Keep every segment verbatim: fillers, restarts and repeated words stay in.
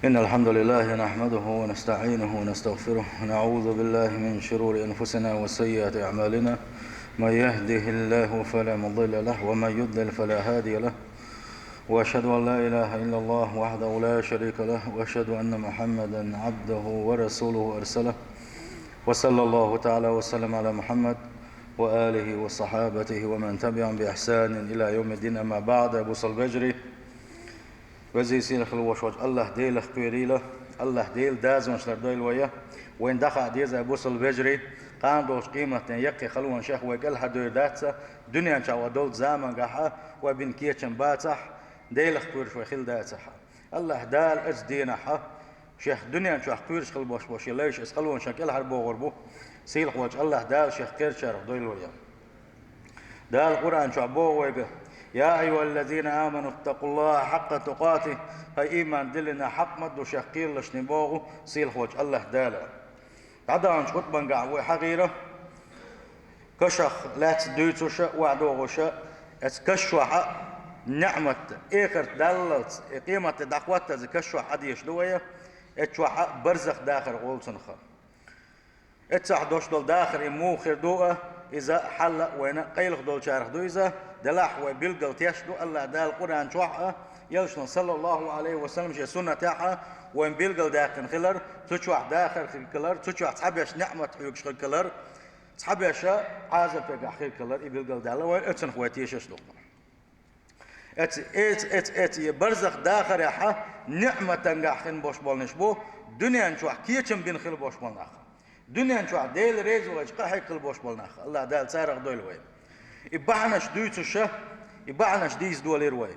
إن الحمد لله نحمده ونستعينه ونستغفره، ونعوذ بالله من شرور أنفسنا وسيئات أعمالنا. من يهده الله فلا مضل له، ومن يضلل فلا هادي له. وأشهد أن لا إله إلا الله وحده لا شريك له، وأشهد أن محمدا عبده ورسوله أرسله. وصلى الله تعالى وسلم على محمد وآله وصحابته ومن تبعهم بإحسان إلى يوم الدين. أما بعد، أبو صلبجري. Везий-сийлахь хила волуш волчу АллахӀ-Делах кхерийла, АллахӀ-Делан дозанаш лардойла вай, вайна дӀахаа деза, бусалба вежарий, кхана долчу къематдийнан яккхий халонех вай кӀелхьардевр дац, дуьнен чохь вай долчу замангахь вай бина кечам бацахь, Делах кхоьруш вай хила дацахь. АллахӀ-Дала оцу дийнахь шех дуьнен чохь кхоьруш хила болуш болу шен лайш оцу халонех кӀелхьарбохур бу, сийлахь волчу АллахӀ-Дала шех кхерчарах дойла вай. Дала Къуръан чохь боху вайга: «Я айюхаллазина аману ттакъуллаха хьакъа тукъатихи», хӀай ийман диллина, хьакъ ма ду шех кхералашна боху сийлахь волчу АллахӀ-Дала. ДӀадаханчу хутбангахь вай хьахийра, кашах лаьцна дуьйцуша, охьадогӀуша, оцу каш чохь а неӀмат, эхарт даллалц, и къематде дӀахӀоттаза каш чохь Ӏадеша ду вай, оцу чохь а барзах дахар гӀолла цунах. Эццахь долуш долу дахар и муха хир ду а, иза хьалла а вайна къайлаха долчарах ду иза, делахь вай билггал теш ду АллахӀ-Дала Къуръан чохь а, элчано, саллаллаху Ӏалайхи ва саллам, шен суннатехь а вайна билггал даьккхина хилар, цу чохь дахар хир хилар, цу чохь цхьаберш неӀмат хьоьгуш хир хилар, цхьаберш Ӏазап пергахь хир хилар, и билггал даьлла вайна, оцунах вай тешаш ду. Эцу, эцу, эцу, эцу, и барзах дахарехь а неӀматангахь хин болуш болнаш бу, дуьнен чохь кечам бина хила болуш болу нах. Дуьнен чохь Дела реза вайчу къахьег хила болуш болу нах. АллахӀ-Дала царах дойла вай. И бахьанаш дуьйцуша, и бахьанаш дийца долийра вай.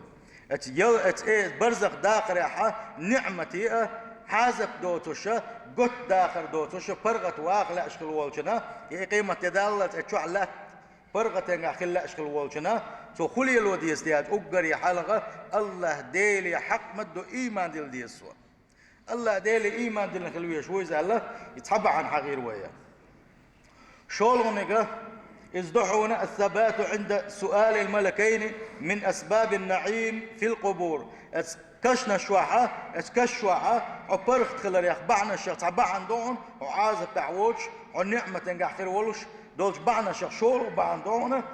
Эцу ял, эцу, э, барзах дахарехь а неӀмате а, хьазап доцуша, готта дахар доцуша, паргӀат ваха лаьаш хила волчунна, и къематде даллалц эцу чохь латта паргӀатангахь хила лаьаш хила волчунна, цо хӀун лело деза те аьлча, уггаре хьалха АллахӀ-Деле хьакъ ма ду, ийман дилла деза цо. АллахӀ-Деле ийман диллина хила везаш ву иза аьлла, и цхьа бахьана хьахийра вай. ШолгӀаниг, иза ду хьуна ас-сабату Ӏинда суалил малакайни мин асбабин наӀим фил къубур. Эцу кашнаш чохь а, эцу каш чохь а хьо паргӀат хиларех бахьанашех цхьа бахьана ду хьуна, хьо Ӏазапехь воцуш, хьо неӀматангахь хир волуш, долчу бахьанашех шолгӀа бахьана ду хьуна,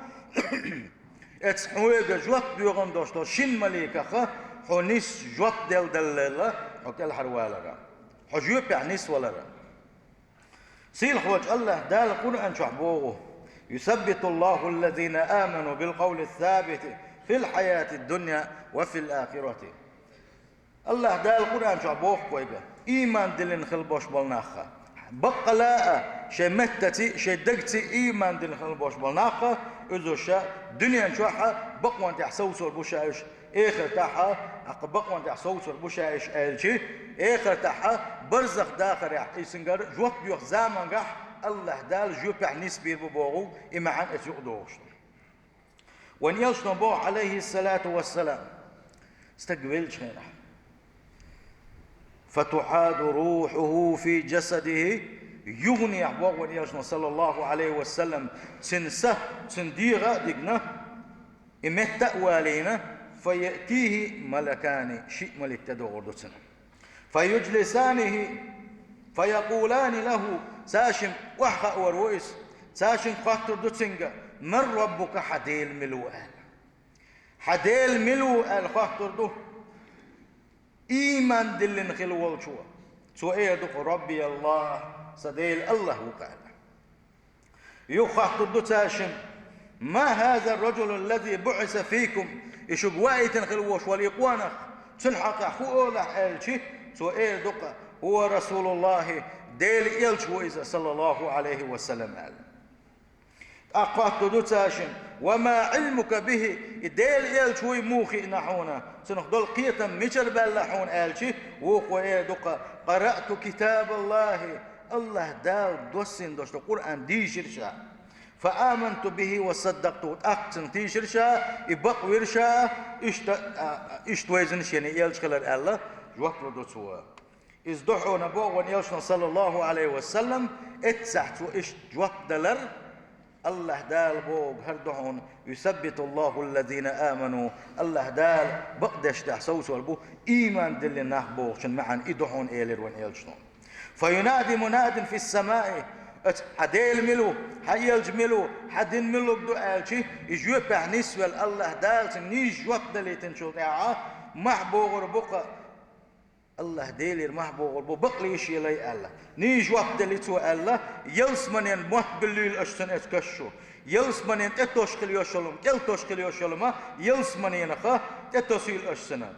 эцу хьоьга жоп доьхна долуш долу шина маликах хьо нис жоп делла даллалла хьо кӀелхьарвалара, хьо жоьпехь нисвалара. Сийлахь волчу АллахӀ-Дала Къуръан чохь боху: «Юсаббитуллаху аллазина аману бил къавли ссабити фил хьаяти ддунья ва фил ахирати». АллахӀ-Дала Къуръан чохь боху вайга: ийман диллина хила болуш болу нах. Баккъала а шайн меттаций, шайн дагаций ийман диллина хила болуш болу нах, иза ша дуьнен чохь а бакъонтехь совцор бу ша уьш, эхартахь а, аккха бакъонтехь совцор бу ша уьш аьлчи, эхартахь а барзах дахарехь и цуьнгара жоп доьху замангахь АллахӀ-Дала жоьпехь нисбийр бу боху, и маьӀна эца юкъадогӀуш ду. Вайн элчано боху, Ӏалайхиссалату вассалам, стаг веллачу хенахь: «Фатухьаду рухьуху фи джасадихи», юханехь боху вайн элчано, саллаллаху Ӏалайхи ва саллам, цуьнан са, цуьнан дегӀа а дигна, и метта а валийна, «фа яътихи малакани», шиъ малик тӀедогӀур ду цунна. «Фа юджлисанихи, фа якъулани лаху», цаьршимма охьахаор ву иза, цаьршимма хоттур ду цуьнга: «Ман раббука», хьан Дела мила ву аьлла. Хьан Дела мила ву аьлла хоттур ду. Ийман диллина хила волчо. Цо эр ду-кх: «Рабби АллахӀ, сан Дела АллахӀ ву-кх», аьлла. Юха хоттур ду цаьршимма: «Ма хаза ар-раджулу аллази буъиса фикум», и шуьга ваийтина хила волуш волу и къонах, цуьнан хьакъехь хӀун олу ахь аьлчи, цо эр ду-кх: «ХӀува расулуллахӀи», Делан элча ву иза, саллаллаху Ӏалайхи ва саллам, аьлла. ТӀаккха хоттур ду цаьршимма: «Ва ма Ӏилмука бихи», и Делан элча вуй муха хиъна хьуна, цунах долу кхетам мичара баьлла хьуна аьлчи, вукхо эр ду-кх: «Къараъту китабаллахӀи», АллахӀ-Дала доссийна долуш долу Къуръан дийшира ша. «Фа аманту бихи ва саддакътуху», тӀаккха цунах тийшира ша, и бакъвира ша, иштта, а, иштта вайзина шена элча хилар аьлла, жоп лур ду цо. Иза ду хьуна боху вайн элчано, саллаллаху Ӏалайхи ва саллам, эццахь цо иштта жоп далар, Аллахь Дала бохург хӀара ду хьуна: «يثبت الله الذين آمنوا». Аллахь Дала бакъдешта тӀехь совцор бу, ийман диллина нах бохучун маьӀна и ду хьуна, элира вайн элчано. «فينادي مناد في السماء». Аса хьан Дела мила ву, хьан элча мила ву, хьан дин мила ву аьлча, и жоьпехь нисвелла Аллахь Дала цунна нийса жоп далийтинчул тӀаьхьа, мохь богӀур бу-кх, Аллахь Делера мохь богӀур бу, бакълийша елай аьлла. Нийса жоп дели цо аьлла: «Ялсаманен мотт буьллийла аша цунна, эцу каш чу. Ялсаманен тӀе тосуш хила йиш йолу ма, кӀел тосуш хила йиш йолу ма, ялсаманенах тӀе тосийла аша цунна.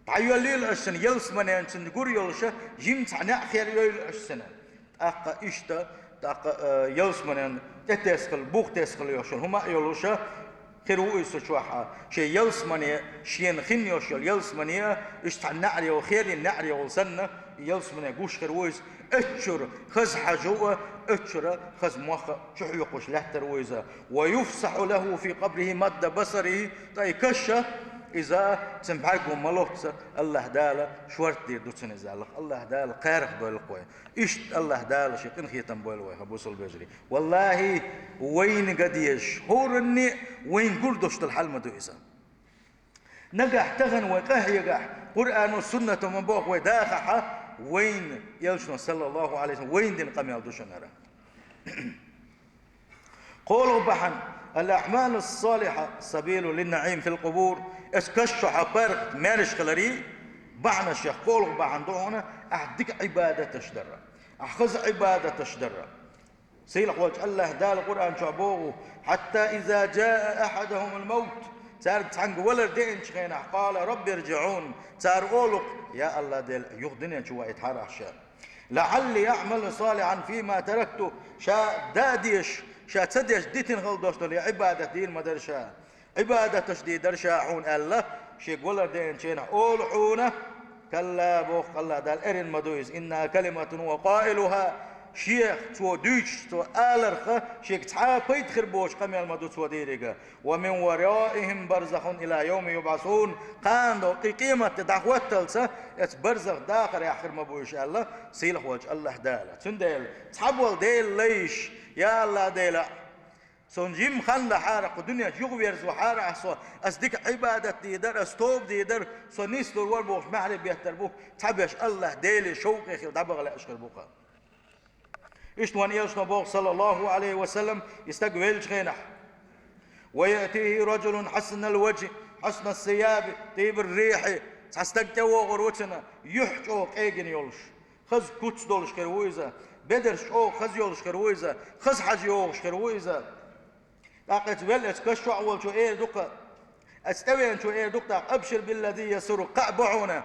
ДӀайоьллийла аша цунна ялсаманен, цунна гур йолуша жимма цхьа неӀ хер йойла аша цунна». ТӀаккха иштта, тӀаккха, э, ялсаманен тӀе тесхила, бух тесхила йиш йолу хӀума а йолуша, хир ву иза цу чохь, шен ялсамане шена хин йиш йолу ялсамане а, иштта цхьа неӀарехула, херийн неӀарехула санна, ялсамане гуш хир ву иза, оццуьра хаза хьажа а, оццуьра хаза мох а чухьоькхуш лаьттар ву иза. «ويفسح له في قبره مد بصره», ткъа и каш а, иза цуьнан бӀаьрго ма-лоццу, Аллахь Дала шорта дийр ду цунна иза, аьлла. Аллахь Дала кхарах дойла-кх вай. Иштта Аллахь Дала шен къинхетам бойла вай, хӀай бусалба вежарий. Валлахьи, вайна ган дезаш, хӀоранна а вайна гур долуш долу хьал ма ду иза. Нагахь тахана вай къахьегахь, Къуръано, Суннато ма-бохху вай дахахь, вайна, элчано, саллаллаху Ӏалайхи ва саллам, вайна дина къамел ду шуна хӀара. КхоалгӀа бахьана: «الأعمال الصالحة سبيل للنعيم في القبور». Эцу каш чохь паргӀат маьрша хиларан бахьанашех кхоалгӀа бахьана ду хьуна ахь дика Ӏибадаташ дар, ахь хаза Ӏибадаташ дар. Сийлахьволчу Аллахь Дала Къуръан чохь боху: «حتى إذا جاء أحدهم الموت». Цаьрга цхьаьнга валар деанчу хенахь, «قال رب ارجعون». Цара олу-кх: «Я Аллахь Дела, юха дуьнен чу ваийтахьара ахь ша. لعلي أعمل صالحا فيما تركت». Ша дан а дезаш, ша ца деш дитина хила долуш долу и Ӏибадат дийр ма дара ша. Ӏибадаташ дийр дара ша хьуна аьлла, шега валар деанчу хенахь олу хьуна: «كلا», боху Аллахь Дала, эрна ма ду иза, «إنها كلمة هو قائلها». Шех цо дуьйцуш, цо аларх, шега цхьа а пайда хир боцуш къамел ма ду цо дийриг. «ومن ورائهم برزخ إلى يوم يبعثون». Кхана до, кхин къематде дӀахӀотталца, эцу барзах дахарехь хир ма бу уьш аьлла, сийлахьволчу Аллахь Дала. Цундела, цхьаболу Делан лайш, я Аллахь Дела, со жимма хан лахьара, кху дуьнен чу юхаверзавахьара ахь со, ас дика Ӏибадат дийр дара, ас тоба дийр дара, со нислур вара бохуш маьхьарий беттар бу, цхьаберш Аллахь Деле шовкъе хила дӀабаха лаьаш хир бу-кх. Иштта вайн элчано боху, саллаллаху Ӏалайхи ва саллам, и стаг веллачу хенахь: «ويأتيه رجل حسن الوجه حسن الثياب طيب الريح». Цхьа стаг тӀевогӀур ву цунна, юьхь чӀогӀа къегина йолуш. Хаза куц долуш хир ву иза, бедарш чӀогӀа хаза йолуш хир ву иза, хаза хьажа йогӀуш хир ву иза. ТӀаккха эцу велла, эцу каш чохь волчо эр ду-кх, эцу тӀевеанчо эр ду-кх тӀаккха: «أبشر بالذي يسرك», кхаъ бу хьуна,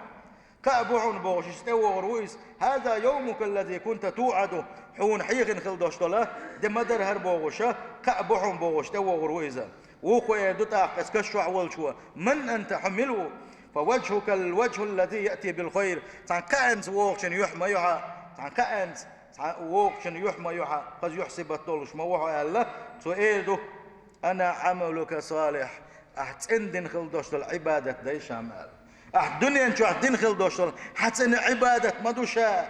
кхаъ бу хьуна бохуш, иза тӀевогӀур ву иза. «هذا يومك الذي كنت توعد», хьуна хьехина хила долуш долу де ма дара хӀара бохуша, кхаъ бу хьуна бохуш, тӀевогӀур ву иза. Вукхо эр ду тӀаккха эцу каш чохь волчо: «من أنت», хьо мила ву? «فوجهك الوجه الذي يأتي بالخير». Цхьана кхаанца вогӀучун юьхь ма ю хьан, цхьана кхаанца, цхьана вогӀучун юьхь ма ю хьан, хаза юьхь сибат долуш ма ву хьо аьлла, цо эр ду: «أنا عملك الصالح». Ахь цӀена дина хила долуш долу Ӏибадат дай ша-м аьлла. Ахь дуьнен чохь дина хила долуш долу хьан цӀена Ӏибадат ма ду ша.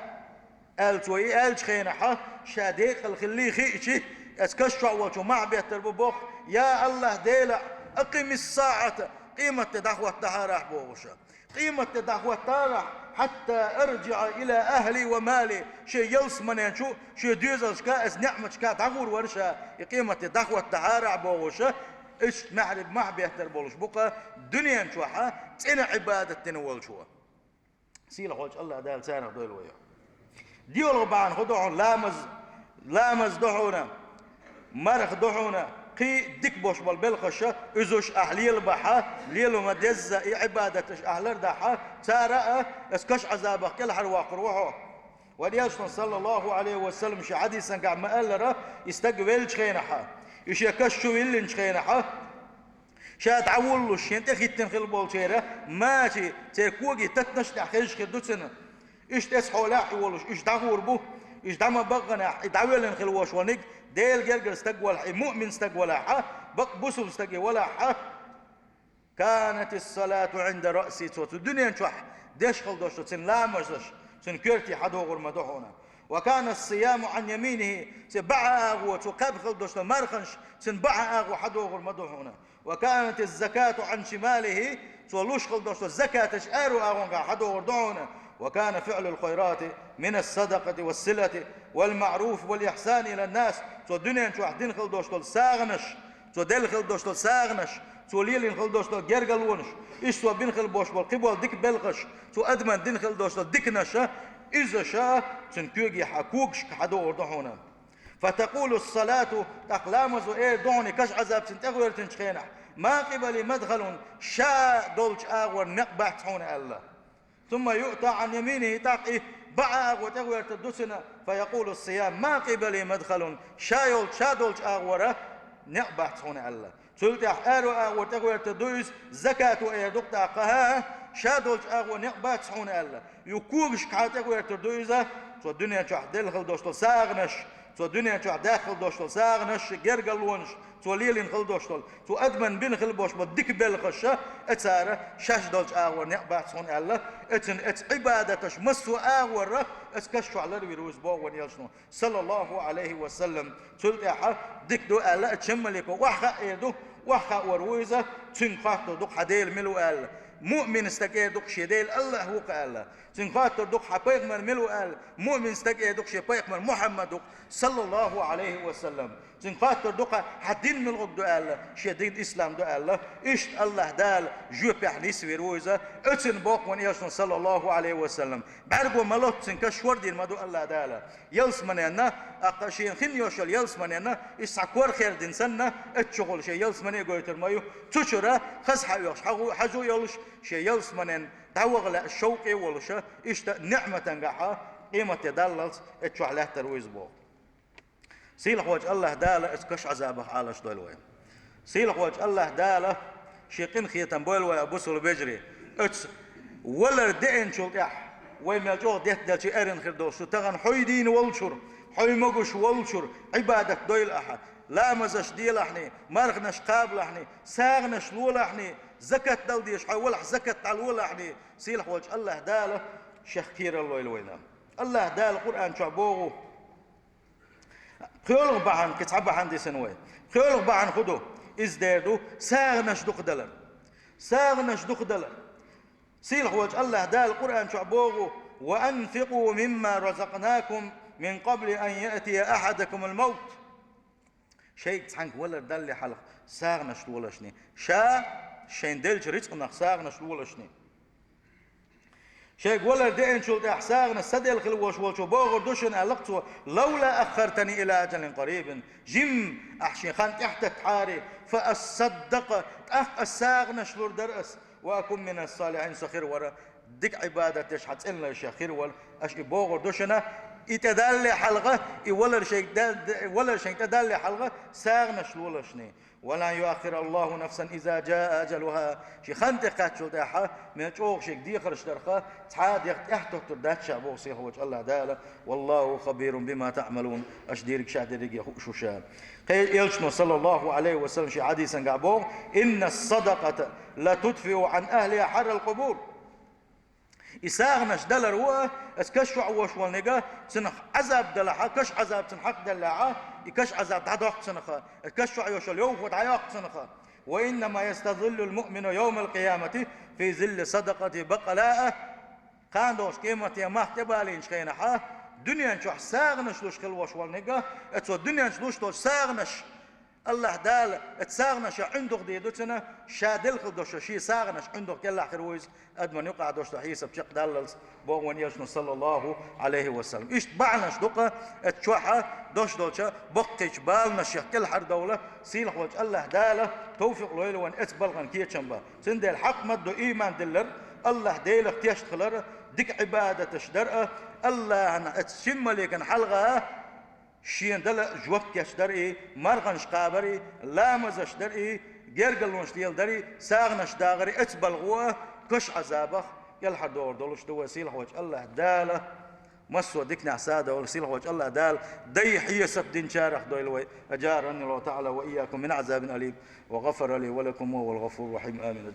Аьлла цо и аьллачу хенахьа, ша декъала хиллий хиъчи, эцу каш чохь волчо мохь беттар бу боху: «Я Аллахь Дела, أقم الساعة», къематде дӀахӀоттадахьара ахь бохуша. Къематде дӀахӀоттадахьара ахь, «حتى أرجع إلى أهلي ومالي», шен ялсаманен чу, шен доьзалшка, эцу неӀматашка дӀагӀур вара ша, и къематде дӀахӀоттадахьара ахь бохуша, иштта маьхьарий мохь беттар болуш бу-кх дуьнен чохьа цӀена Ӏибадат дина волчо. Сийлахьволчу Аллахь Дала царах дойла вай. ДиъалгӀа бахьана хӀун ду хьуна? Ламаз, ламаз ду хьуна, марха ду хьуна, кхин дика болуш болу белхаша, уьзуш ахь лелабахьа, лела ма дезза и Ӏибадаташ ахь лардахьа, цара а, эцу каш Ӏазабах кӀелхьарвоккхур ву хьо. Вайн элчано, саллаллаху Ӏалайхи ва саллам, шен хьадисан гахь ма-аллара, и стаг веллачу хенахьа, и шен каш чу виллинчу хенахьа, ша дӀавуллуш, шен тӀе хӀиттина хила болчеран мачий, церан когий татанаш а тӀехь хезаш хир ду цуьнан. Иштта эцхьолехь а волуш, уьш дӀагӀур бу, уьш дӀа ма-бахханехь, и дӀавоьллина хила волуш волниг, Делан гергара стаг валахь, и муъмин стаг валахьа, бакъ бусулба стаг и валахьа, «كانت الصلاة عند رأسي», цо цу дуьнен чохь деш хила долуш цуьнан ламазаш, цуьнан коьрте хьадогӀур ма ду хьуна. وكان الصيام عن يمينه, цу бӀаьхьа агӀо, цу кхаба хила долаш дола марханаш, цун бӀаьхьа агӀо хьадогӀур ма ду хьона. وكانت الزكاة عن شماله, цо луш хила долаш дола закаташ аьрру агӀонгахьа хьадогӀур ду хьона. وكان فعل الخيرات من الصدقة والصلة والمعروف والإحسان إلى الناس, цо дунен чухь дина хила долаш дола сагӀанаш, цо делла хила долаш дола сагӀанаш, цо лелийна хила долаш дола гергарлонаш, иштта цо бина хила болаш бола кхыбола дика белхаш, цо адамашта дина хила долаш дола диканаш, иза ша цун когахьа, когашка хьадогӀур ду хьона. فتقول الصلاة, тӀаккха ламазо эр ду хьона, каша Ӏазап цунна тӀагӀертача хенахь: ما قبلي مدخل, ша долча агӀор никъ бац хьона, аьлла. ثم يؤتى عن يمينه, тӀаккха и бӀаьхьа агӀо тӀагӀертар ду цунна, فيقول الصيام: ما قبلي مدخل, ша йолча, ша долча агӀора никъ бац хьона, аьлла. Цул тӀехьа аьрру агӀо тӀагӀертар ду иза, закато эр ду-кх тӀаккха: хӀа, ша долча агӀо никъ бац хьона, аьлла. Юха когашкахьа тӀагӀертар ду иза, цо дунен чухь делла хила долаш дола сагӀанаш, цо дунен чухь даьхна хила долаш дола сагӀанаш, гергарлонаш, цо лелийна хила долаш дола, цо адамашта бина хила болаш бола дика белхаш, а цара шоаш долча агӀор никъ бац хьона, аьлла. Эцун, эцу Ӏибадаташ массо а агӀора, эцу каша чухь ларвир ву из, боху вайн элчано, саллаллахӀу Ӏалайхи ва саллам. Цул тӀехьа дика ду аьлла, эцу шемалико охьахаа эр ду, охьахаор ву иза, цуьнга хоттур ду-кх: хьан Дела мила ву, аьлла. Муъмин стаг эр ду-кх: шен Дела АллахӀ ву-кх, аьлла. Цуьнга хоттур ду-кх: хьан пайхамар мила ву, аьлла. Муъмин стаг эр ду-кх: шен пайхамар Мухьаммад ву-кх, саллаллахӀу Ӏалайхи ва саллам. Цуьнга хоттур ду-кх: хьан дин муьлха ду, аьлла. Шен дин ислам ду, аьлла. Иштта АллахӀ Дала жоьпехь нисвир ву иза, эцун, боху вайн элчано, саллаллахӀу Ӏалайхи ва саллам. БӀарго ма лоццу цуьнан каша, шордийр ма ду АллахӀ Дала. Ялсаманенна, тӀаккха шена хин йолуш йолу ялсаманенна, иза цхьа кора хердина санна, эцу чухула шен ялсамане а гойтур ма ю. Цу чуьра хаза хьаоьхуш, хьажо йолуш, шен ялсаманенна дӀаваха лаьа шовкъе а волуша, иштта ниӀматангахьа, къематде даллалц эцу чохь лаьттар ву иза, боху. Сийлахьволчу АллахӀ Дала эцу каша Ӏазабах Ӏалаш дойла вай. Сийлахьволчу АллахӀ Дала шен къинхетам бойла вай, бусалба вежарий. Оцу валар деанчул тӀаьхьа вай мел чӀогӀа деттаделча аьррина хир долуш ду. Тахана хьо дийна волчуьра, хьо могуш волчуьра Ӏибадат дойла ахьа. Ламазаш делахьний, марханаш кхабалахьний, сагӀанаш лолахьний, закат дала дезаш хьо валахь, закат дӀалолахьний, сийлахьволчу АллахӀ Дала шех кхерар лойла вайна. АллахӀ Дала Къуръан чохь боху, пхоьалгӀа бахьана, кхин цхьа бахьана дисина вай. ПхоьалгӀа бахьана хӀун ду? Иза дер ду сагӀанаш дукха далар. СагӀанаш дукха далар. Сийлахьволчу АллахӀ Дала Къуръан чохь боху: وأنفقوا مما رزقناكم من قبل أن يأتي أحدكم الموت. Шайга цхьаьнга валар далале хьалха сагӀанаш лолашний. Ша шайна деллачу рицкъанах сагӀанаш лолашний. Шайга валар деанчул тӀаьхьа сагӀанаш ца делла хила волуш волчо бохур ду шуна, аьлла-кх цо: لولا أخرتني إلى أجل قريب. Жимма ахь шен хан тӀаьхьатеттахьара, فأصدق, тӀаккха ас сагӀанаш лур дара ас, وأكن من الصالحين, со хир вара дика Ӏибадат деш, хьан цӀена лайшех хир вара. Аша и бохур ду шуна, и тӀедалале хьалха, и валар шайга да-, валар шайга тӀедалале хьалха сагӀанаш лолашний. ولن يؤخر الله نفسا إذا جاء أجلها. Шен хан тӀекхаччул тӀаьхьа, мел чӀогӀа шега дехарш дарха, цхьа а дех тӀаьхьатоттур дац ша, боху сийлахьволчу АллахӀ Дала. والله خبير بما تعملون. Аша дийриг ша дерриге хууш ву ша. Кхин элчано, саллаллахӀу Ӏалайхи ва саллам, шен хьадисангахь боху: إن الصدقة لتطفئ عن أهلها حر القبور. И сагӀанаш далар ву а, аса каш чохь вош волниг а, цунах Ӏазаб далахьа, каш Ӏазаб цунна хьакхаделлехьа, и каш Ӏазаб дӀадоккху цунах, аса каш чохь йош йолу йовхо дӀайоккху цунах. وإنما يستظل المؤمن يوم القيامة في ظل صدقته بقلاء. Кхана долуш къематде мах тӀебалийначу хенахьа, дуьнен чохь сагӀанаш луш хила вош волниг а, аса цо дуьнен чу луш долчу сагӀанаш АллахӀ Дала эцу сагӀанашах ӀиндагӀ дийр ду цунна, ша делла хила долуш шен сагӀанаш ӀиндагӀ кӀелахь хир ву иза, адаман юкъахь долуш долу хьесап чекхдаллалц, боху вайн элчано, саллаллахӀу Ӏалайхи ва саллам. Иштта бахьанаш ду-кх эцу чохьа долуш долчу баккхийчу баланашех кӀелхьардовла, сийлахьволчу АллахӀ Дала тавфикъ лойла вайн эцу балхана кечам бан. Цундела хьакъ ма-дду ийман диллар, АллахӀ Делах тешна хилар, дика Ӏибадаташ дар а, АллахӀна эцу шин маликана хьалха шена дала жоп кечдар и, марханаш кхабар и, ламазаш дар и, гергарлонаш леладар и, сагӀанаш дагӀар и, эцу балхо а каш Ӏазабах кӀелхьардохур долуш ду вай, сийлахьволчу АллахӀ Дала. Массо а диканехь садовла, сийлахьволчу АллахӀ Дала дай хьесап динчарах дойла вай. أجارني الله تعالى وإياكم من عذاب أليم وغفر لي ولكم وهو الغفور الرحيم. آمين أجمعين.